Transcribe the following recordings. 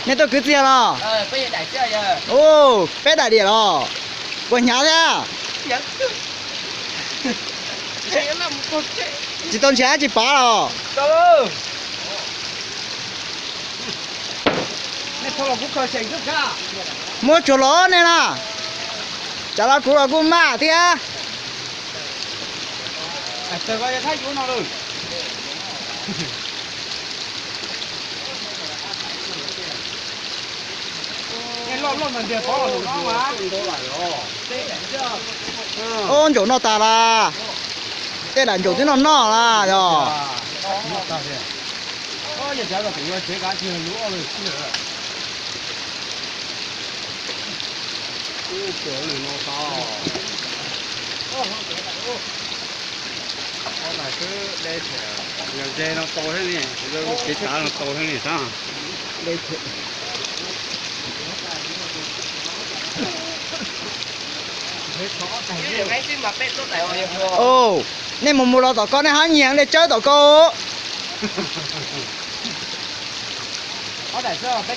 Nej tuaj kwv txiag los? Ub, peb daim diam los? Puas hnyav thiab? Tsis tau nrhiav tsis pav los? Muab tsuag los nej na. Tsam los kuv los kuj maj thiab. Ub, ntsaum noj tas las. Tej daim ntsaum twb noj noj las yog. Yog ze no tau thiab ne, kev tsav no tau thiab ne sab. Nej mus mus los tom ko nej hab nyiag dej tsawb tom ko. Ob daim xwb.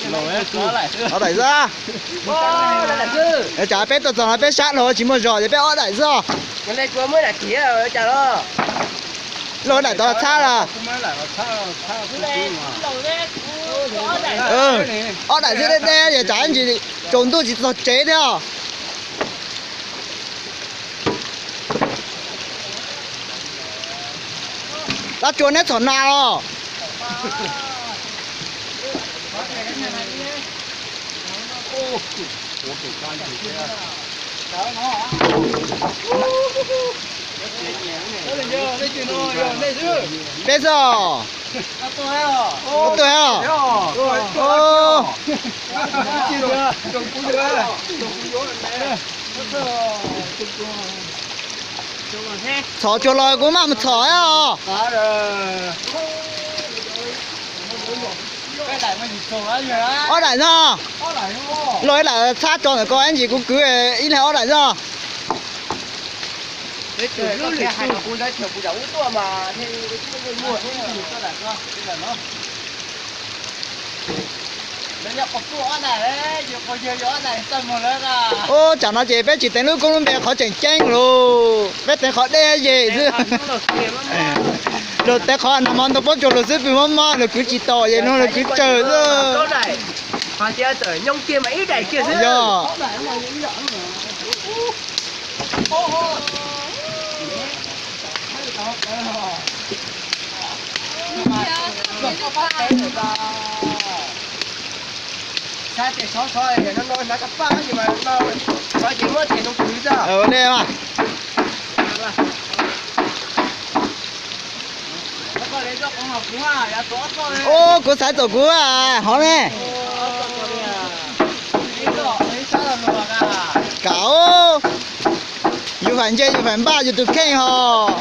Tsam peb tuaj txog no peb sab dhau tsis muaj zog ces peb ob daim xwb os. Luag daim tod txhab las. Ob daim xwb deb deb es tsam ntsis tsaus ntuj tsis txog tsev thiab os. Dab Tsua neb txhom nas los? Peb xwb os. Ob tug os. Txhom tsuag los kuv maj mus txhom os. Ob daim no. Luag ib daim txhab tso ntawm ko ib ntsis kuv kwv ib leeg ob daim xwb. Ub, tsam no ces peb tsis teev lub koob lub npe qhov tseem ceeb lawm, peb teev qhov deb yem xwb. Luag teev qhov nag hmo ntoo pob tsuas luag xwb pw mob mob luag kwv tsis tau ces no luag kwv tsawg xwb. Yog. Ua li mas. Ub, kuv xaiv txaum kuv hov ne. Kam, yus fam nce yus fam npaj yus tus kheej hos.